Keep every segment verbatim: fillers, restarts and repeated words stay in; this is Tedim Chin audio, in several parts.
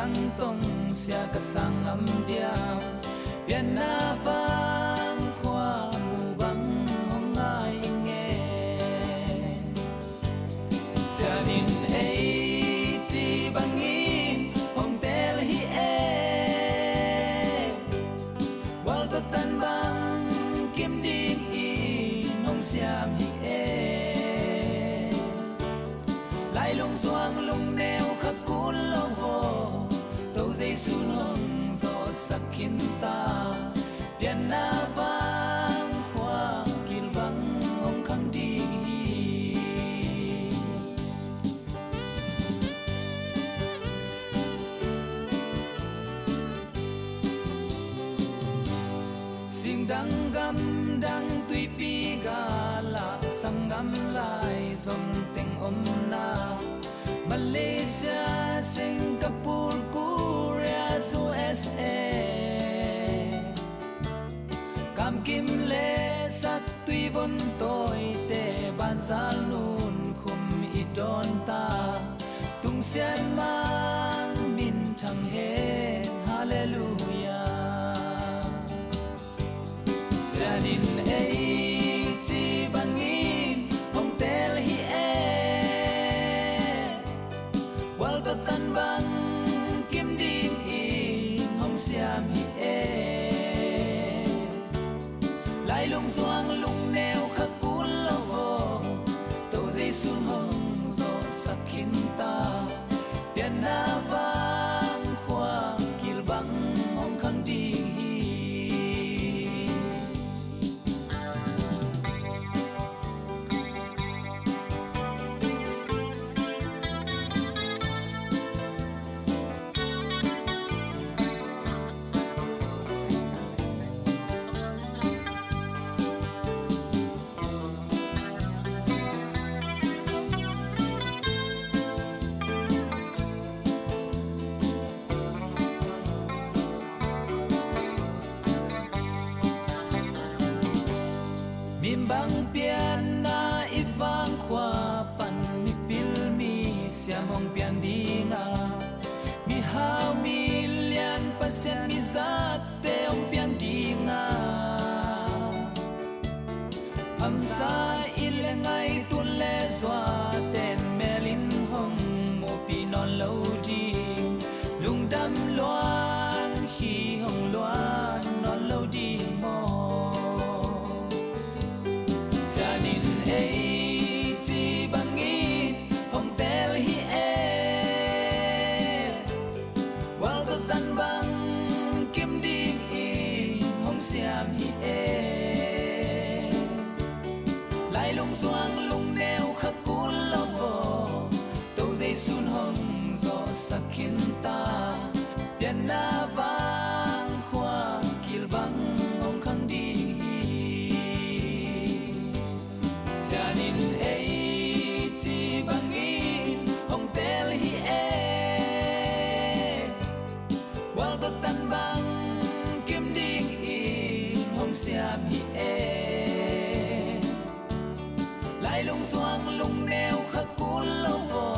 Tang tong sia ka sang ngam diam, pianna vang khua mu bang hong ngai ing e. Sian in ei ci bangin hong tel hi e. Gual tawh tan bang kim dingin hong siam hi e. Lailung suang lungneu kha kun lo vo, To Jesu in hong zawhsak khin ta. Pianna vang khua kil bang hong khang ding hi. Singdang gamdang tuipi galah sanggam lai zom teng omna, Malaysia, Singapore, Korea, U S A, kamkim le sak tuivon tawite banzal nun khum i dawn ta. Tungsian mang minthang hen, Halleluiah. Sian in ei ci bangin hong tel hi e. Gual tawh tan bang kim dingin hong siam hi e. Lailung suang lungneu kha kun lo vo, To Jesu in hong zawhsak khin ta. Pianna vang khua kil bang hong khang ding hi. Minbang pianna i vang khua pan mipil misiam hong piang ding a, mihau milian pasian mizat te hong piang ding a, hamsa i le ngaitun le zuaten mel in hong muhpih nawn lo ding, lungdam luan hi hong luan nawn lo ding maw. Sian in ei ci bangin hong tel hi e. Gual tawh tan bang kim dingin hong siam hi e. Lailung suang lungneu kha kul lo vo, To Jesu in hong zawhsak khin ta. Pianna vang khua kil bang hong khang ding hi. Sian in ei ci bangin hong tel hi e. Gual tawh tan bang kim dingin hong siam hi e. Lailung suang lungneu kha kul lo vo,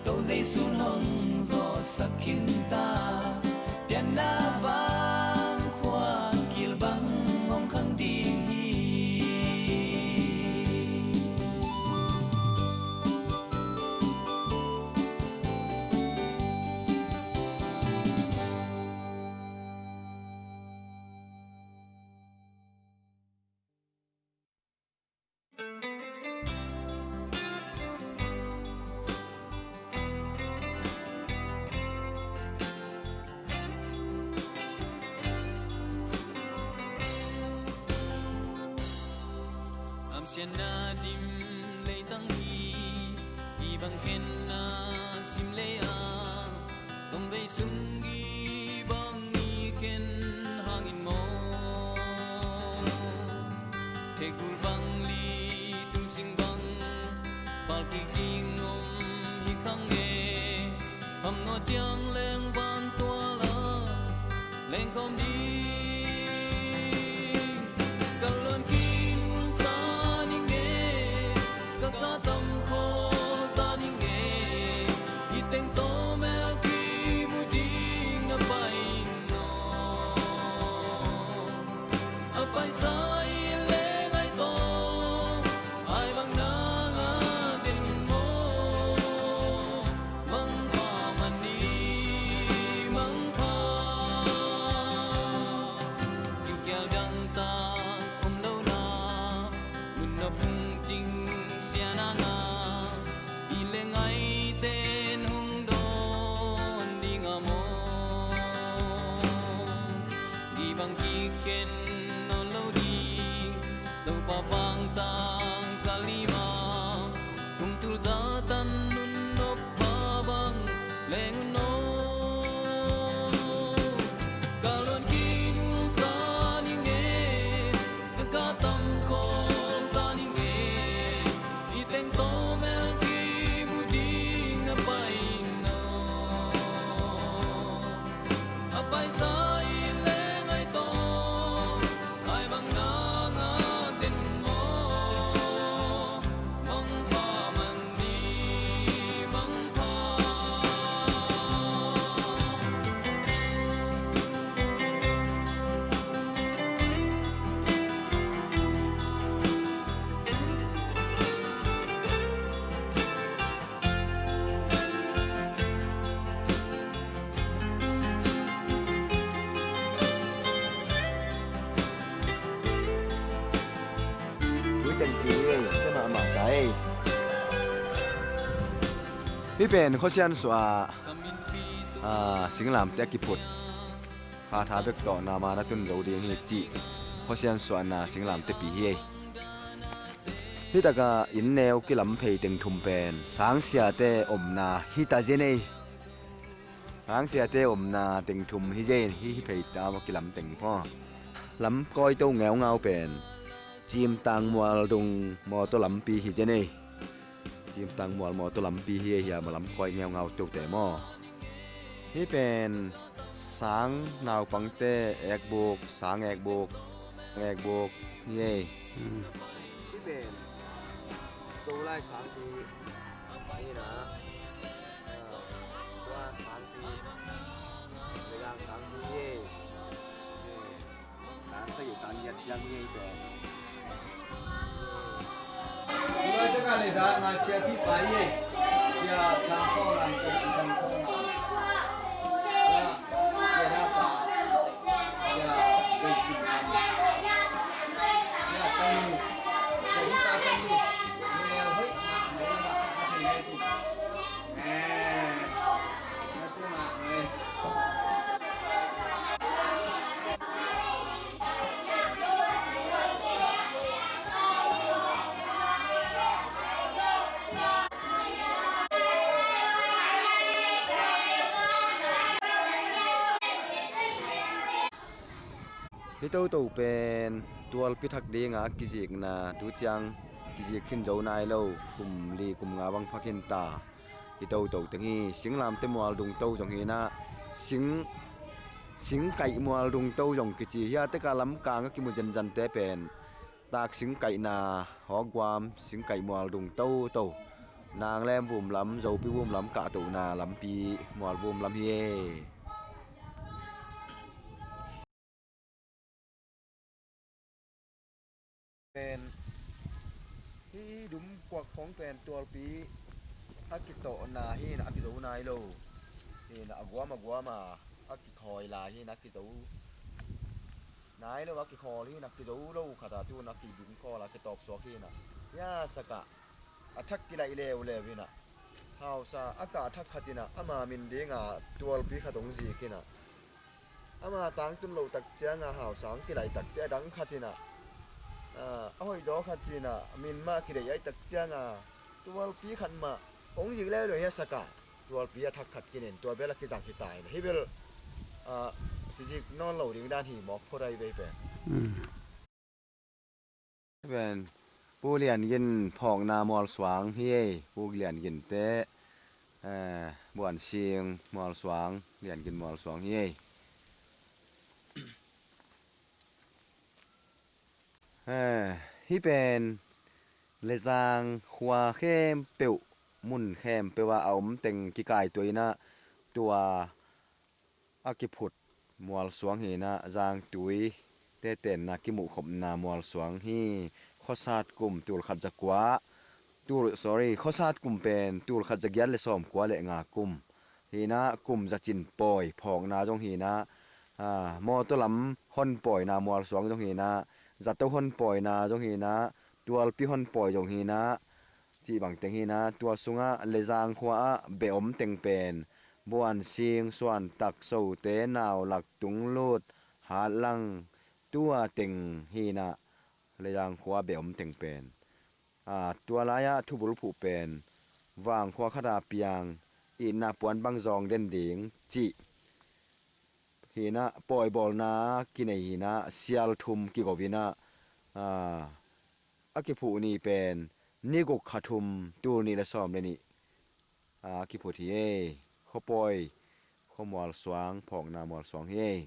To Jesu in hong zawhsak khin ta. Pianna vang khua kil bang hong khang ding hi. Amsianna dim leitang hi, i bang khenna sim lei a, tongvei sung i bang i khen hangin maw. Thekul bang li tumsing bang pal kik ding om hi khang e. Ham nua ciang leng van tua la leng kawm ding. Ka luan khin ta ning e, ka ka tam kho ta ning e. I teng tawh mel kimu Hih pen khuasian suah a, a, singlamteh a kiphut, kha tha bek tawh na man a tun zo ding hi cih khuasian suahna singlamtehpi hi ei. Hih takah inn neu kilam phei teng thum pen sangsiate omna hi ta zen ei. Sangsiate omna teng thum hi zen, hih, hih phei ta maw kilam teng maw. Lam kawi to ngeungau pen Cimtang Mual dung mawtaw lampi hi zen ei. Cimtang Mual mawtaw lampi hi ei, hiam a lam kawi ngeungau tote maw. Hih pen sang naupangte ekbuk, sang ekbuk, ekbuk hi ei. Hmm. Hih pen Zolai sangpi hi na. Ah, tua sangpi, Lezang sangpi hi ei. Hmm. Tan sagih tan giat ciang hi ei pen. Tua taka Lezang a siapi pa hi ei. Sia Thang Sawng a, siapi Thang Sawng a. Sia, sia da pa. Sia Bei Cin a. Sia Tanu. Sia Hita Tanu. Neu hoih mah, neu mah, a thei nai cin. Eh, na sia mah, eh. Hih toto pen tualpi thak dinga kizikna tu ciang kizik khin zo nai lo, kum li kum nga bang pha khin ta. Hih toto teng hi, singlamteh mual dung to zong hi na, sing, singkaih mual dung to zong kici hi a, teka lamkang a kimu zenzen te pen tak singkaihna, hawkguam, singkaih mual dung toto, Nanglem vum lam, Zopi vum lam kahtohna lampi, mual vum lam hi ei. Pen hih dum kuak khong pen tualpi a kitawhna hi na, a kizo nai lo hi na, a guam a guam a, a kikhawi lai hi na, a kizo nai lo, a kikhawl hi na, kizo lo khat a tu na kidum khawl a kitawp suak hi na. Hia saka a thak kilaih leuleu hi na. Hausa a kah thak khat hi na, ama min dinga tualpi khat hong zik hi na. Ama tangtun loh tak cianga hausa hong kilaih takte a dang khat hi na. A, a hoihzaw khat ci na, min mah kideih aih tak cianga tualpi khat mah hong zik leuleu hia saka. Tualpi a thak khat kinen tua bel a kizang hi ta in. Hih bel, ah, kizik nawn lo ding dan hi mawk phot ahi vei pen. Hmm. Hih pen Pu Lian Gin phawkna mualsuang hi ei. Pu Lian Gin te, eh, Buan Sing mualsuang, Lian Gin mualsuang hi ei. Eh, hih pen Lezang khua khempeuh, mun khempeuh ah a om teng kikaituah in ah tua a kiphut mualsuang hi in ah, Zangtui te tenna kimuhkhopna mualsuang hi. Khuasat kum tulkhat zakua, tul, sorry, khuasat kum pen tulkhat zagiat le sawmkua le nga kum hi in ah, kum zacin pawi phawkna zong hi in ah, ah, mawtaw lam honpawina mualsuang zong hi in ah, zato honpawina zong hi in ah, tualpi honpawi zong hi in ah, cih bang teng hi in ah, tua sungah Lezang khua ah beh om teng pen Buan Sing, Suan Tak, Sote, Nau Lak, Tung Lut, Hat Lang, tua teng hi in ah, Lezang khua beh om teng pen. A, tua lai-ah thubulphuh pen Vang khua khat a piang, itna puan bang zawng den ding cih hi in ah, pawibawlna kinei hi in ah, sial thum kigo in ah, a, a kiphuh ni pen ni guk kha thum, tul nih le sawm le nih a kiphut hi ei. Khuapawi, khua mualsuang, phawkna mualsuang hi ei.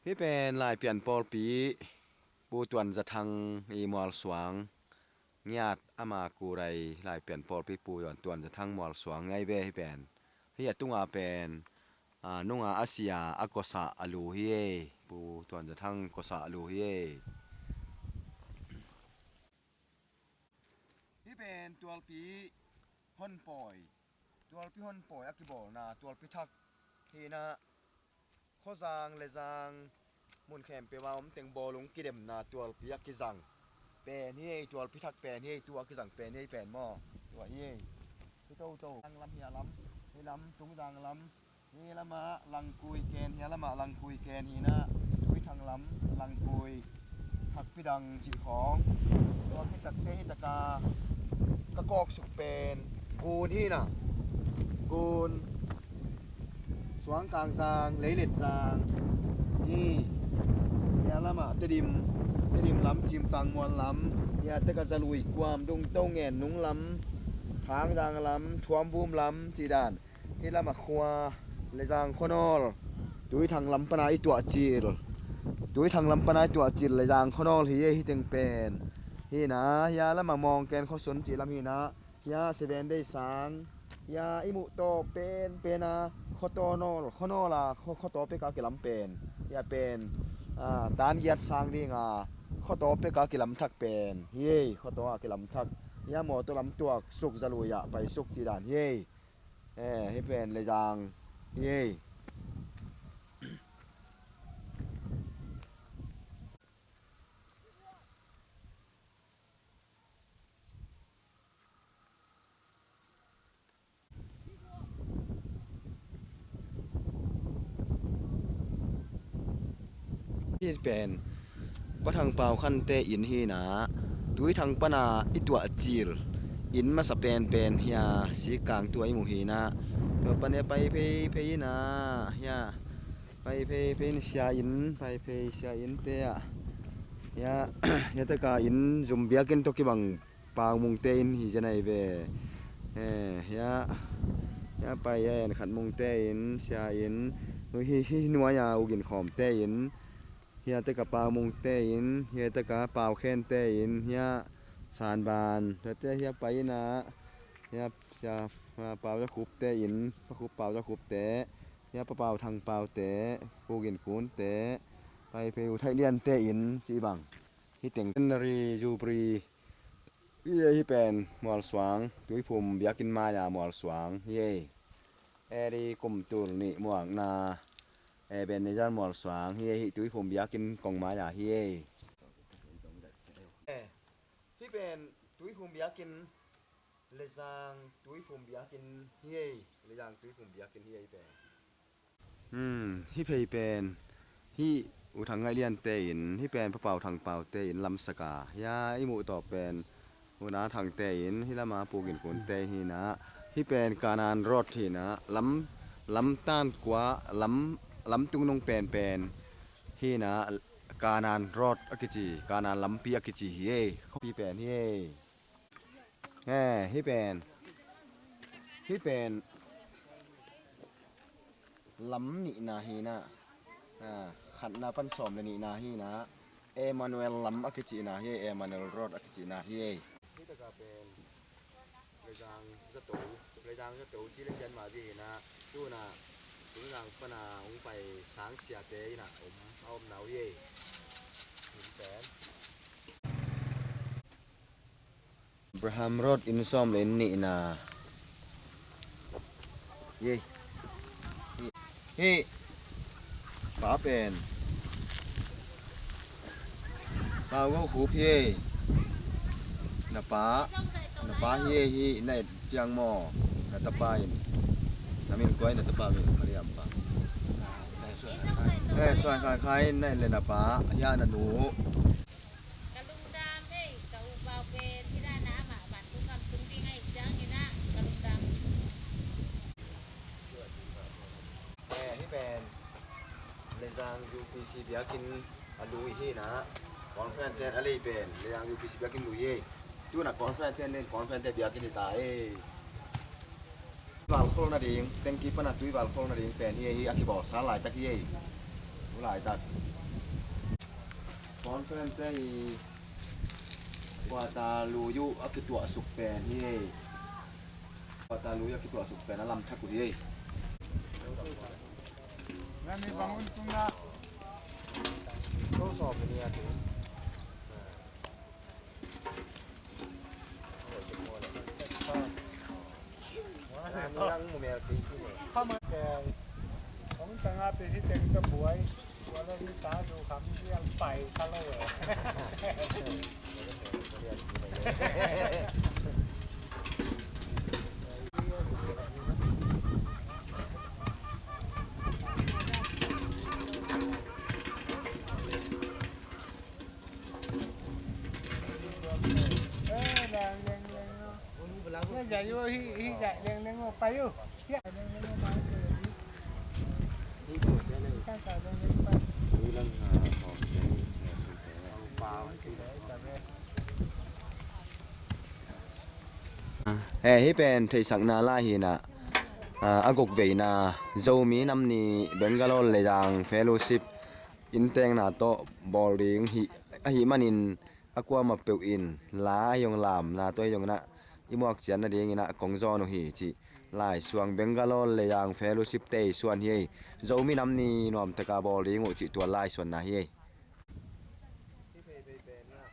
Hih pen Laipian pawlpi Pu Tuan Za Thang i mualsuang, ngiat ama kurai Laipian pawlpi Pu Tuan Za Thang mualsuang ngai ve hih pen. Hih a tunga pen, a, nunga a sia a kawsah a lu hi ei. Pu Tuan Za Thang kawsah a lu hi ei. Hih pen tualpi honpawi, tualpi honpawi a kibawlna tualpi thak hi in ah, Khuazang Lezang mun khempeuh a om teng bawlung kidemna tualpi a kizang pen hi ei, tualpi thak pen hi ei, tua kizang pen hi ei pen maw? Tua hi ei. Hi toto, Langlam hi a lam, hi lam, Tungzang lam, hi lamah Langkui ken, hi lamah Langkui ken hi na, Tuithang lam, Langkui, Thakpi dang cih khawng. Tua hi takte hi taka ka kawk suk pen Gun hi na, Gun, Suangkang Zang, Leilet Zang hi. Hi lamah Tedim, Tedim lam, Cimtang Muan lam, hi a taka Zalui, Kuam, Dungto, Ngen Nung lam, Thang Zang lam, Thuam Bum lam cih dan. Hi lamah khua, Lezang khuanawl, Tuithang lam pana i tuah cil, Tuithang lam pana i tuah cil Lezang khuanawl hi ei, hi teng pen. Hi na, hi a lamah Mawngken khuasun cih lam hi na. Hi a Seven Day sang, hi a i muh tawh pen, pen a khuataw nawl, khuanawl a, khua, khuataw pek a kilam pen. Hi a pen, a, tan giat sang ding a khuataw pek a kilam thak pen hi ei, khuataw a kilam thak. Hi a mawtaw lam tuak suk, Zalui ah pai suk cih dan hi ei. Eh, hi pen Lezang hi ei. Hi pen Pa Thang Pau Khan te inn hi na, Tuithang pana i tuah cil inn masa pen pen hi a, Sikang tua i muh hi na. Tua pan hi a pai phei phei hi na, hi a pai phei phei ni, sia inn, pai phei sia inn te ah. Hi a, hi a taka inn zum biakinn tawh kibang Pau Mung te inn hi zen ahi ve. Eh, hi a, hi a pai a En Khat Mung te inn, sia inn, hi, hi, hi nuai a U Gin Khawm te inn, hi a taka Pau Mung te inn, hi a taka Pau Khen te inn, hi a San Ban, tua te hi a pai inn a, hi a sia, a, Pau Za Khup te inn, Pa Khup, Pau Za Khup te, hi a Pa Pau Thang Pau te, Pu Gin Kun te, pai phei U Thaih Lian te inn, ci bang. Hi teng Centenary Jubilee hi, hi pen Mualsuang, Tuiphum biakinn mai-a Mualsuang hi ei. Eri kum tul nih muakna, Ebenezer Mualsuang hi ei, hi Tuiphum biakinn kong mai-a hi ei. Eh, hi pen Tuiphum biakinn, Lezang Tuiphum biakinn hi ei, Lezang Tuiphum biakinn hi ei pen. Hmm, hi phei pen, hi U Thang Ngaih Lian te inn, hi pen Pa Pau Thang Pau te inn lamsaka. Hi a i muh tawh pen U Na Thang te inn, hi lama Pu Gin Kun te hi na. Hi pen Kanan Road hi na. Lam, lam tan kua, lam, lam tungnung pen pen hi na, Kanan Road a kici, Kanan lampi a kici hi ei. Hi pen hi ei. Eh, hi pen, hi pen lam nihna hi na. Ah, khatna pan sawm le nihna hi na. Emmanuel lam a kicihna hi ei, Emmanuel Road a kicihna hi ei. Hi taka pen Lezang zato, Lezang zato ci le cian mah dih hi na. Tuna Tungzang pana hong pai sangsiate in a om, a omna uh hi ei. Hi pen Abraham Road inn sawm le inn nihna. Hi ei. Hi. Hi. Pa pen. Pa Go Khup hi ei. Na pa. Na pa hi ei, hi na et ciang maw. Na tapa in. Na min kua ei, na tapa min Mariam pa. Eh, Suan Khai Khai na et le na pa. Hi a na nu. Ka lungdam ei, ka upau pen hi dan a amah vantung gam tung ding ahih ciangin ah ka lungdam. Eh, hi pen Lezang U P C biakinn a lui hi na. Conference tent a lei pen Lezang U P C biakinn lui hi ei. Tuna conference tent lei, conference tent biakinn hi ta ei. Valkhol nading, tengki pana tui valkhol nading pen hi ei, hi a kibawlsa laitak hi ei. U laitak. Conference te hi, quarter lui uh a kituahsuk pen hi ei. Quarter lui a kituahsuk pen a lamthak uh hi ei. Nani bangun tuna. Kau sawm ni a tu. Eh, hih pen theihsakna lai hi in ah, ah, a gukveina Zomi nam ni Bangalore Leyang Fellowship innteekna tawh bawl ding hi, ahih manin a kuamah peuh in la ahi zong lamna tawh ahi zongin ah i muak ciat nadingin ah kong zawn uh hi cih laisuang Bangalore Leyang Fellowship te i suan hi ei. Zomi nam ni nuamtaka bawl ding uh cih tua laisuanna hi ei. Hih pheiphei pen ah,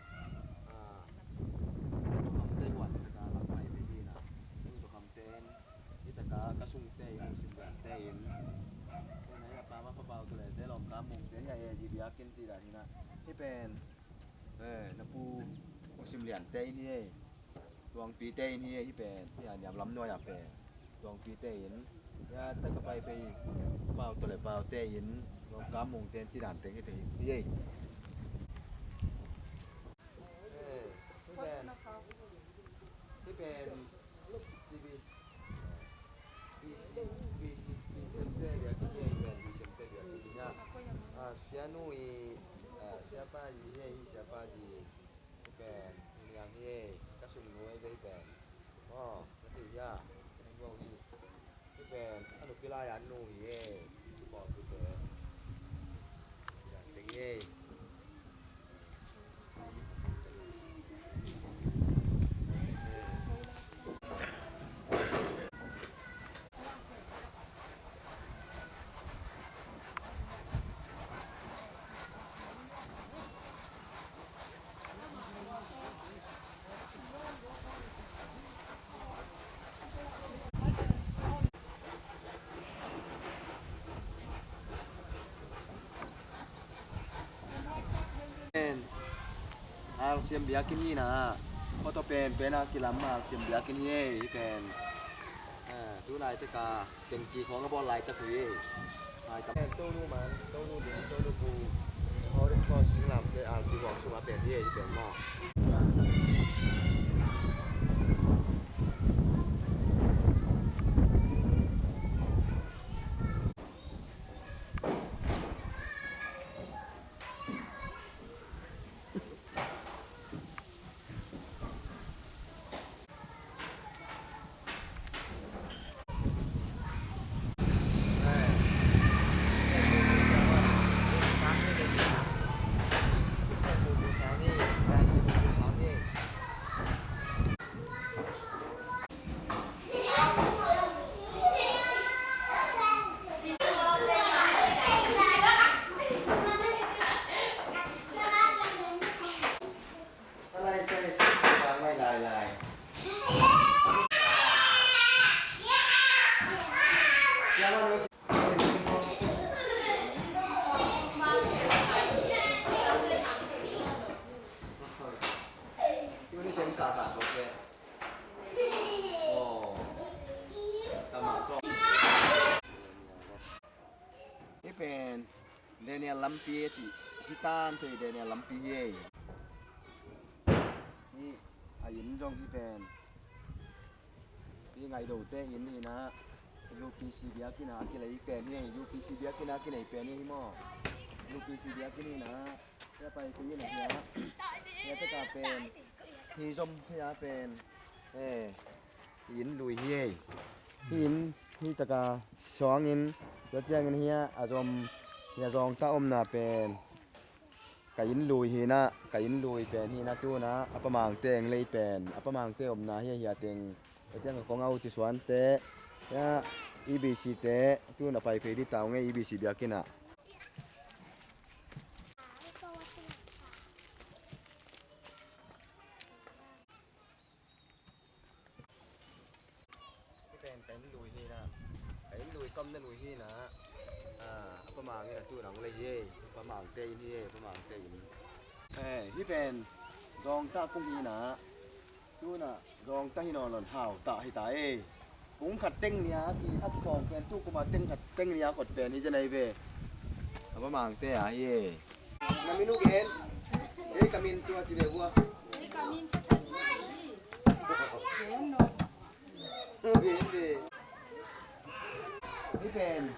ah, Tung Tua Kham te huan saka lam pai phei hi in ah, Tung Tua Kham ten hih taka ka sungte in, Sim Lian te in, hih na hih a pa ma pa pau tu le te lawm ka mung te hih a e ji biakinn ci dan hi in ah, hih pen, eh, na pu Sim Lian te in hi ei. Tuangpi te in hi hih pen, hih a niam lam nuai ah pen Tuangpi te in, hih a taka pai phei Pau tawh le Pau te in, Lawngkam mung te in ci dan teng hih te hi ei. Eh, hih pen, hih pen C B C, B C, B C, B C te biakinn hi ei, hih pen B C te biakinn hi a. Ah, sianu i, ah, siapa i hi ei, hih siapa i. Hih pen, hih liang hi ei, ka sung nu ei ve hih pen. Aw, na thei hia, ka heng lo hi. Hih pen, a nupi lai a nu hi ei, hih pawlpi pen. Hih liang teng hi ei. Alsiam biakinn hi na, photo pen pen a kilam alsiam biakinn hi ei, hih pen. Ah, tu laitaka tengki khawng a bawl laitak uh hi ei. Laitak. Tonu man, Tonu ding, Tonu pu. Orange Cross singlamte alsi huang sung a pen hi ei, hih pen maw. Hih pen Daniel lampi a cih hi tan thei, Daniel lampi hi ei. Hih a inn zong hih pen, hih Ngaidote inn hi na, U P C biakinn a kilei pen hi ei. U P C biakinn a kinei pen hi ei maw. U P C biakinn hi na. Hia pai kei in a hia. Hia taka pen. Hi zom hia pen. Eh, inn lui hi ei. Hi inn hi taka suangin, tua ciangin hia a zom, hia zawngta omna pen ka inn lui hi na, ka inn lui pen hi na, tuna a pamangte eng lei pen a pamangte omna hi a, hia teng. Tua ciang a kong a u ci suante, hia E B C te, tuna pai phei di tau ngei E B C biakinn ah. Hih pen ka inn lui hi na, ka inn lui kamna lui hi na. Ah, a pamang in a tuna hong lei hi ei. A pamangte inn hi ei, a pamangte inn. Eh, hih pen zawngta kung hi na. Tuna zawngta hi nawn lo in hauta hi ta ei. Kung khat teng nia, a ki at khawng pen tu kuma teng khat teng nia khot pen hi zen ei ve. A pamangte a hi ei. Na min uh gen. Ei ka min tua ci ve vua. Ei ka min tua ci ve vua. Gen lo. Pen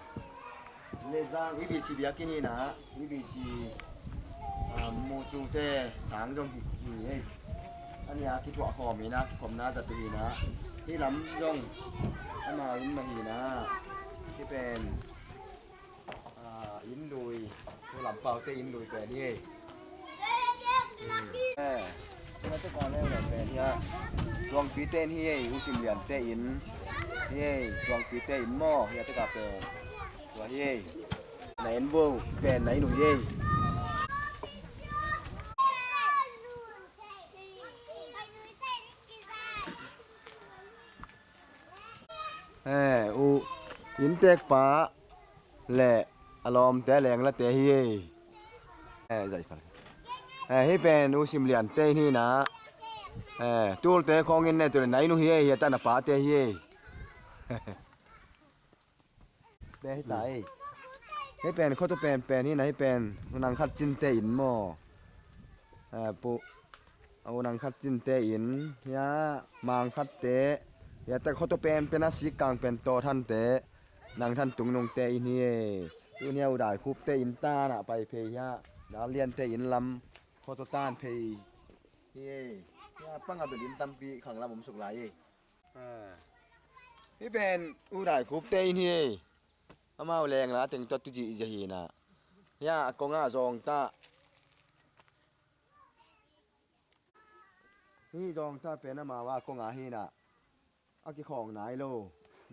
Lezang E B C biakinn hi na, E B C, ah, mucute sang zong hi, hi ei. A nia kithuah khawm hi na, kikhopna zat uh hi na. Hih lam zong amau inn mah hi na. Hih pen, ah, inn lui, Pu Lam Pau te inn lui pen hi ei. Eh, tua te ka leu leu pen hi a. Tuangpi te inn hi ei, U Sim Lian te inn hi ei, Tuangpi te inn maw, hi a te ka pen. Tua hi ei. Na en vo pen na inn uh hi ei. Eh, u inntekpa le a lawmte a lenglate hi ei. Eh, zai fa. Eh, hih pen U Sim Lian te inn hi na. Eh, tulte khawng in ne tu le na inn uh hi ei, hi a ta na pate hi ei. Te hi ta ei. Hih pen khuatu penpen hi na, hih pen U Nang Khat Cin te inn maw. Eh, pu, U Nang Khat Cin te inn, hi a Mang Khat te, hi a ta khuatu penpen a Sikkang pen Taw Than te, Nang Than Tung Nung te inn hi ei. Tun hi a U Dai Khup te inn tan a pai phei hi a, Dal Lian te inn lam khuatu tan phei hi ei. Hi a pang a bel inn tampi khang lam om suk lai ei. Ah. Hih pen U Dai Khup te inn hi ei. Amau lengla teng tua tu zihziah hi na. Hi a kong a zawngta. Hih zawngta pen amau a kong a hi na. A kikhawng nai lo.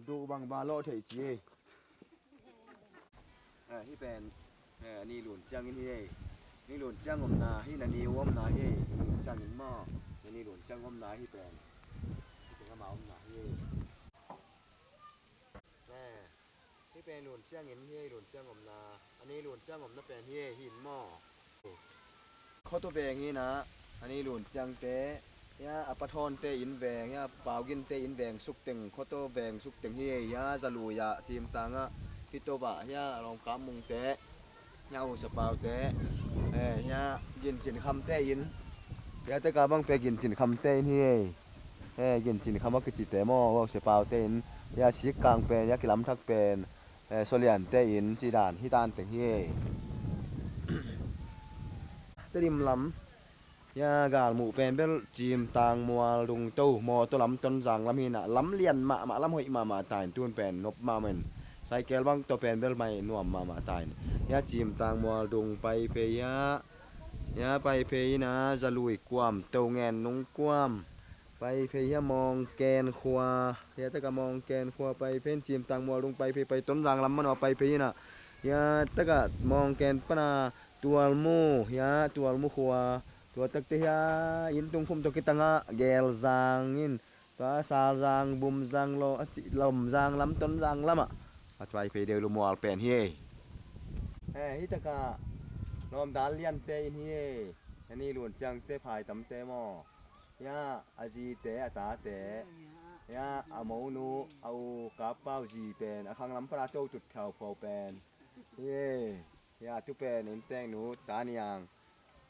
Duh bang ba lawh thei ci ei. Eh, hih pen, eh, Ni Lun Ciang inn hi ei. Ni Lun Ciang omna, hih na Ni omna hi ei. Ni Lun Ciang inn maw. Ni Lun Ciang omna hih pen. Hih pen amau omna hi ei. Eh, hih pen Lun Ciang inn hi ei, Lun Ciang omna. A Ni Lun Ciang omna pen hi ei, hih inn maw. Khuatu veng hi na, a Ni Lun Ciang te, hi a, a Pa Thawn te inn veng, hi a, Pau Gin te inn veng suk teng, khuatu veng suk teng hi ei, hi a, Za Lui ah, Cim Tang ah, Hito ah, hi a, Lawm Kam Mung te, hi a, U Sia Pau te, eh, hi a, Gin Cin Kham te inn, hi a, te ka bang pen Gin Cin Kham te inn hi ei, eh, Gin Cin Kham a kici te maw, U Sia Pau te inn, hi a, Sikkang pen, hi a, Kilam Thak pen, eh, Sualian te inn ci dan hi tan teng hi ei. Tedim lam, hi a, galmuh pen bel Cim Tang Mual Dung to, mawtaw lam Tonzang lam hi na, lam lian mahmah, lam hoih mahmah ta in, tun pen nop mahmah in, cycle bang tawh pen bel mai nuam mahmah ta in. Hi a, Cim Tang Mual Dung pai phei hi a, hi a, pai phei hi na, Za Lui kuam, To Ngen Nung kuam, pai phei hi a, Mawngken khua, hi a, taka Mawngken khua pai phei in, Cim Tang Mual Dung pai phei, pai Tonzang lam man a pai phei hi na, hi a, taka Mawngken pana Tualmu, hi a, Tualmu khua, tua takte hi a, inn tung khum tawh kitang a, Gelzang in, tua Salzang, Bumzang, Lo, a ci, Lomzang lam, Tonzang lam ah, a pai phei deuh lo mual pen hi ei. Eh, hi taka Lawm Dal Lian te inn hi ei, a Ni Lun Ciang te phai tam te maw. Hi a, a zite, a tate. Hi a, a monu, a u Kap Pau zi pen, a khang lam pana to tut khau khau pen. Hi ei, hi a, tu pen, inn teng nu, Ta Niang.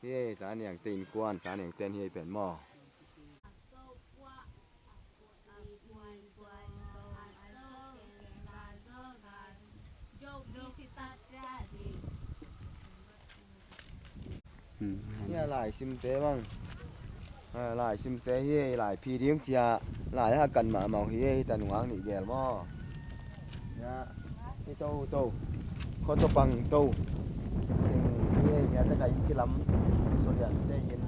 Hi ei, Ta Niang te innkuan, Ta Niang te inn hi ei pen maw. Hmm. Hi a, lai simte bang. Ah, lai simte hi ei, lai phi ding cia, lai a kan mahmah uh hi ei, hi ta nungak nih gel maw. Hi a, hi to to. Khuatu pang to. Teng hi ei, hi a, taka inn kilam. Sualian te inn.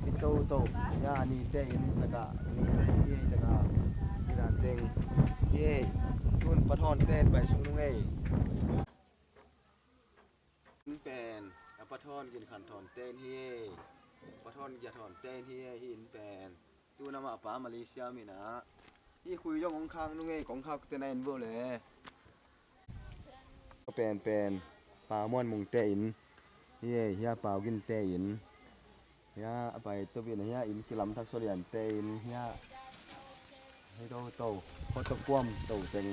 Hi to to. Hi a, a nite inn, saka nite hi ei, taka. Hi dan teng. Hi ei. Tun Pa Thawn te inn pai sung nung ei. Inn pen, a Pa Thawn Gin Khan Thawn te inn hi ei. Pa Thawn Gia Thawn te inn hi ei, hi inn pen. Tun amah pa Malaysia mi na. Hi khui zong hong khak nung ei, kong khak te na en vo le. Pen pen, Pa Muan Mung te inn hi ei, hi a, Pau Gin te inn. Hi a, a pai to bit na hi a, inn kilam thak Sualian te inn hi a. Hi to to, khuatu kuam to teng.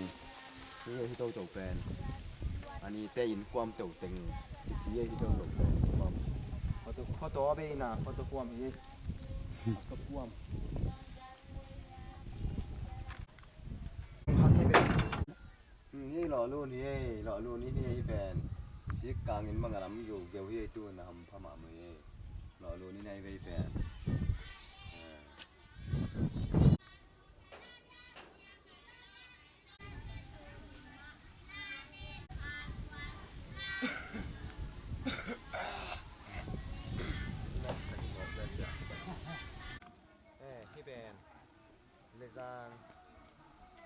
Hi, hi to to pen. A nite inn kuam to teng. Hi, hi to to pen. Kuam. Khuatu, khuatu a bei na, khuatu kuam hi. Khuatu kuam. Hmm, hi lo, Lawhlun hi ei, lawhlun hi ei, hi pen. Sik kangin manga lam geuh geuh hi ei, tu na hampha mahmah hi ei. Lawhlun hi ei, hi pen. Eh. Eh, hi pen. Lezang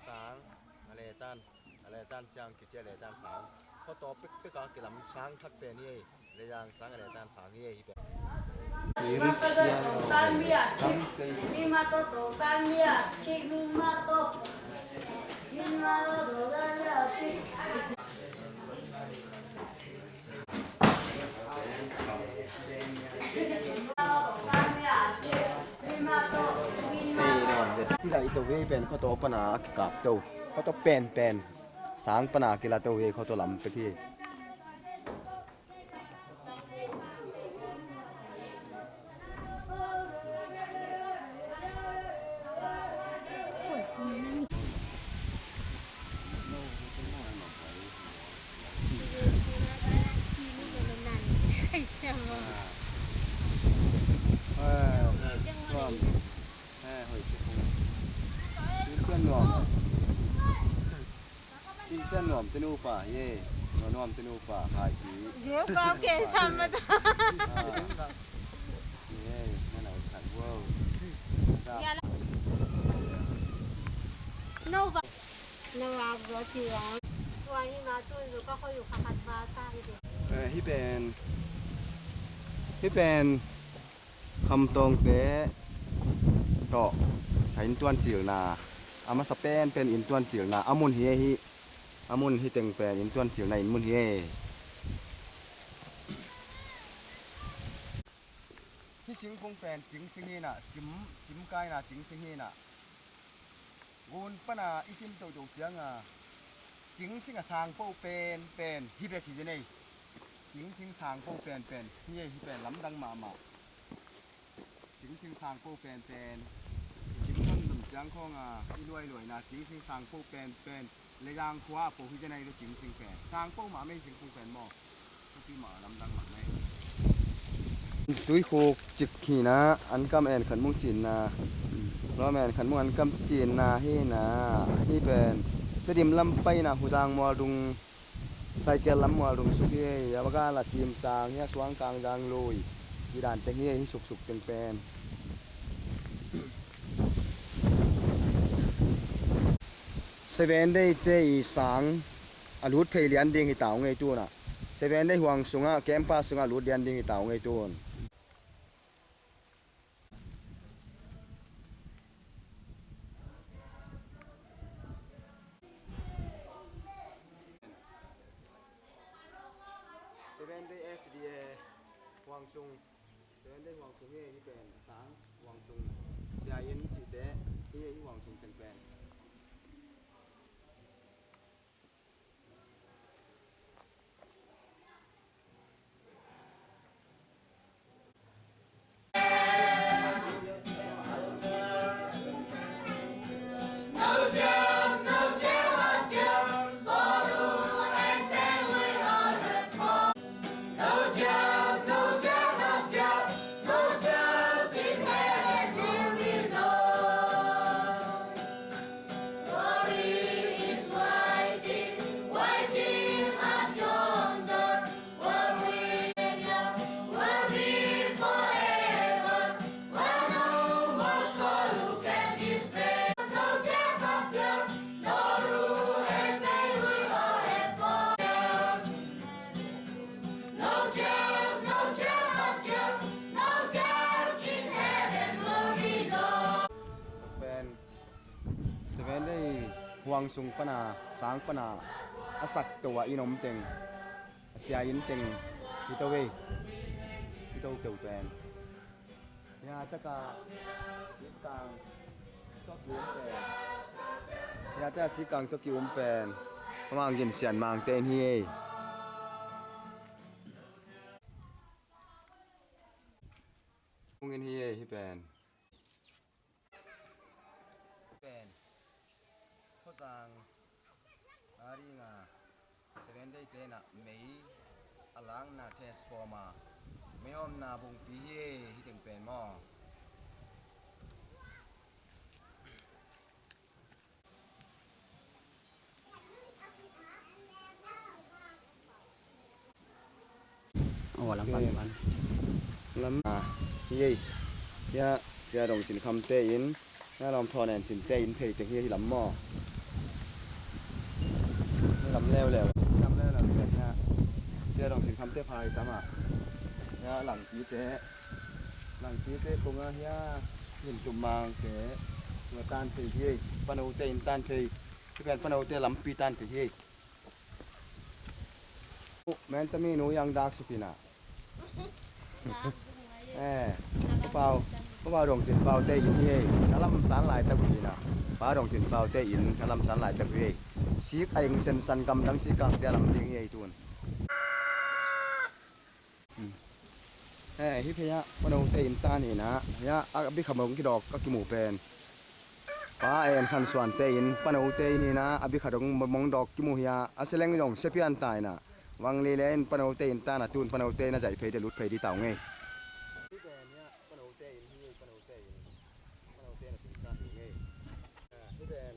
sang a letan, a letan ciang kici a letan sang. Khuataw pekpek a kilam sang thak pen hi ei. Lezang sang a letan sang hi ei, hi pen. Hei, no, hei, hei, pen khuataw pana a kikap to. Khuataw penpen sang pana a kila to hi, khuataw lam pek hi. Tisen nuam te nupa, ye. Nuam te nupa, hai ki. Ye, kam ke sama ta. Ye, na na usan, wow. No ba. No ba, bro, ti ba. Tua hi na tu zo ka ko yu ka kat ba ta hi de. Eh, hi pen. Hi pen. Khamtawngte tawh ka inntuan cilna, a masa penpen inntuan cilna a mun hi ei hi. A mun hi teng pen inntuan cilna inn mun hi ei. Hi singkung pen cingsing hi na, cim, cim kaina cingsing hi na. Gun pana i sim toto cianga cingsing a sangpo penpen hi bek hi zen ei. Cingsing sangpo penpen hi ei, hi pen lamdang mahmah. Cingsing sangpo penpen. Cim dam dam ciang khawnga i luailuaina cingsing sangpo penpen. Lezang khua a po hi zen ei ve cingsing pen. Sangpo mahmah ei singkung pen maw. Tuikhuk cik hina, an kam en khat mung cinna, lawm en khat mung an kam cinna hina, hi pen Tedim lam paina Huzang mual dung, Saikel lam mual dung suk hi, a baga la cimtang hi a suang kang dang lui, hi dan teng hi, hi suksuk teng pen. Seven Day te i sang a lut phei lian ding hi ta ung ei tuna. Seven Day huang sungah, camp sungah lut lian ding hi ta ung ei tun. Seven Day S D A huang sung. Seven Day huang sung hi, hi pen sang huang sung. Sia inn cihte hi, hi huang sung teng pen. Pen Seven Day huang sung pana, sang pana a sak to a inn om teng, a sia inn teng hi to ve, hi to teu pen. Hia taka sikkang tawh ki um pen. Hia taka sikkang tawh ki um pen. Kamang gin sian mangte in hi ei. Hong in hi ei hi pen. Pen. Khosang. A ringa. Seven Day te in ah mei a lakna test form a, mei omna bungpi hi, hih teng pen maw. Aw, lam pan, lam pan. Lam, ah, hi ei. Hia, Sia Dong Cin Kham te in, hia, Lawm Thaw Nen Cin te in phei teng hi, hih lam maw. Hih lam leuleu, hih lam leuleu, hia. Sia Dong Cin Kham te pha hi tam ah. Hia, Langpi te, Langpi te kong ah, hia, Hin Tum Mang te, tua tan phei hi ei. Pano te in tan phei. Hih pen Pano te lampi tan phei hi ei. Mentami nu yang dak sukina. Eh, Pau, Pau Dong Cin Pau te in hi ei. Na lam san lai tak uh hi na. Pa Dong Cin Pau te in na lam san lai tak uh hi ei. Sik a ing sen san kam dang sik kang te lam ding hi ei tun. Hmm. Eh, hih phei ah, Pano te in tan hi na. Hia, a bikha mong kidawk ka kimu pen. Pa En Khan Suan te in, Pano te in hi na, a bikha dong mong dawk kimu hi a, a seleng dong sia pian ta hi na. Wang Li le in Pano te in tan a tun Pano te in a zaih phei de lut phei di tau ngei. Hih pen hia, Pano te in hi, Pano te in. Pano te in a tun ta hi ngei. Ah, hih pen.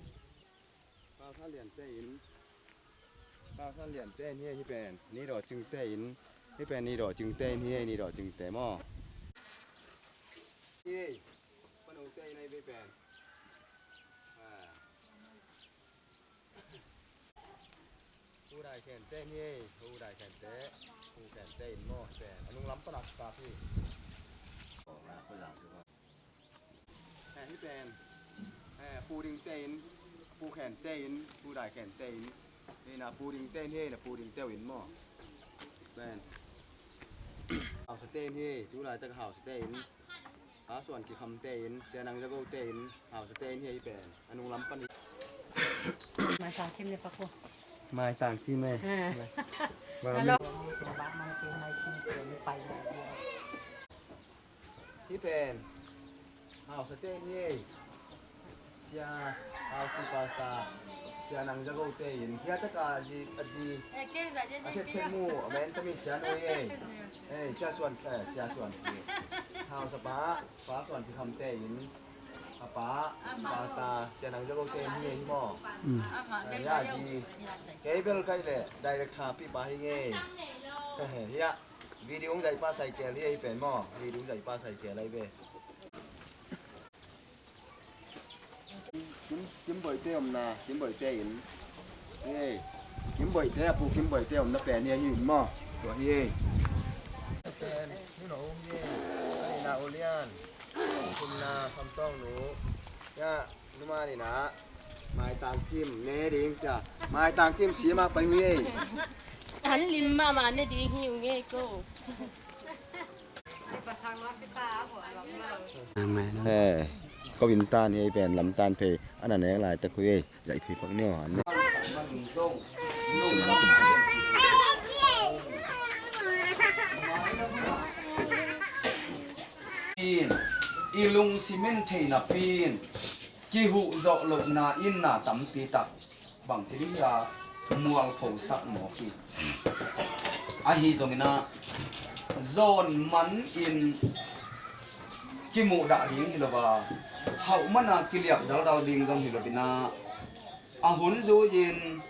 Pau Than Lian te in, Pau Than Lian te in hi, hih pen Ni Daw Cing te in, hih pen Ni Daw Cing te in hi, Ni Daw Cing te maw. Hi, Pano te in a hih pen. Ah. Pu Dai Khen te in hi, Pu Dai Khen te, Pu Khen te in maw, hih pen. A nung lam pan a ka hi. Eh, hih pen, eh, Pu Ding te in, Pu Khen te in, Pu Dai Khen te in, hi na Pu Ding te in, hi na Pu Ding te in maw. Pen. Hausa te in hi, tu laitak Hausa te in, Pa Suan Kikham te in, Sia Nang Zago te in, Hausa te in hi, hih pen. A nung lam pan hi. Mai tang cim le pa ko. Mai tang cim e. Ha. Mai. Mai. Hello. Hih pen Hausa te in hi ei. Sia Hausi Pastor, Sia Nang Zago te in. Hia taka a zi, a zi. A thet thet mu, a men tami Sia Nui ei. Ei, Sia Suan, eh, Sia Suan zi. Hausa pa, Pa Suan Kikham te in. A pa, Pastor, Sia Nang Zago te in hi ei hi maw. Mm. Eh, hia zi. Kei bel kai le, director pi pa hi ngei. Hia. Video hong zaihpa Saikel hi, hih pen maw. Video hong zaihpa Saikel ahi ve. Kim, Kim Boite omna, Kim Boite in. Hei, Kim Boite, a pu Kim Boite omna pen hi, hih in maw. Tua hi. Pen, nu no um hi. Ai na ulian. Kumna Khamtawng nu. Ya. Numa ni na, maitang cim ne ding cia. Maitang cim sim a pai uh ei. An lim mahmah ne ding hi uh ngei ko. Eh, ko in tan hi ei pen lam tan phei. Ana nek lai tak uh ei. Zai phei pak nio han. In, i lungsim in thei napi in, kihuh zawh lohna in na tampi tak bangci dih hia mualphosak mawk hi. Ahi zongin ah zawn man in kimuhdah ding hi lo a, hauh man a kiliap daldal ding zong hi lo in ah, a hun zui-in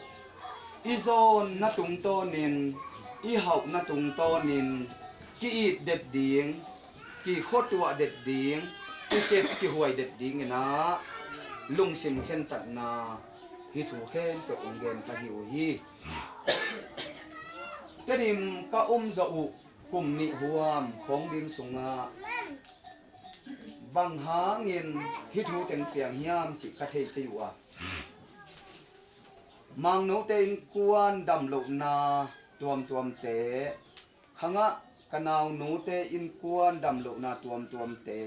i zawnna tungtawnin, i hauhna tungtawnin ki-it det ding, kikhuatuah det ding, kikep kihuai det dingin ah lungsim khentatna hih thu khempeuh hong gen ka hi uh hi. Tedim ka om zawh uh kum nih huam khawng ding sungah bang hangin hih thu teng piang hiam cih ka thei kei uh a, Mangnote innkuan damlohna tuamtuamte, khangah ka naunute innkuan damlohna tuamtuamte,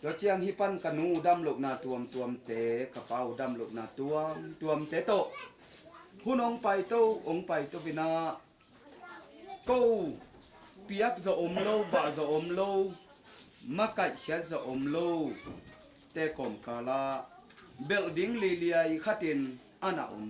tua ciang hih pan ka nu damlohna tuamtuamte, ka pa uh damlohna tuamtuamte tawh hun hong paito, hong paito in ah, ko piak zawh om lo, bah zawh om lo, makaihkhiat zawh om lo te kawmkalah belh ding liliai khatin a na om.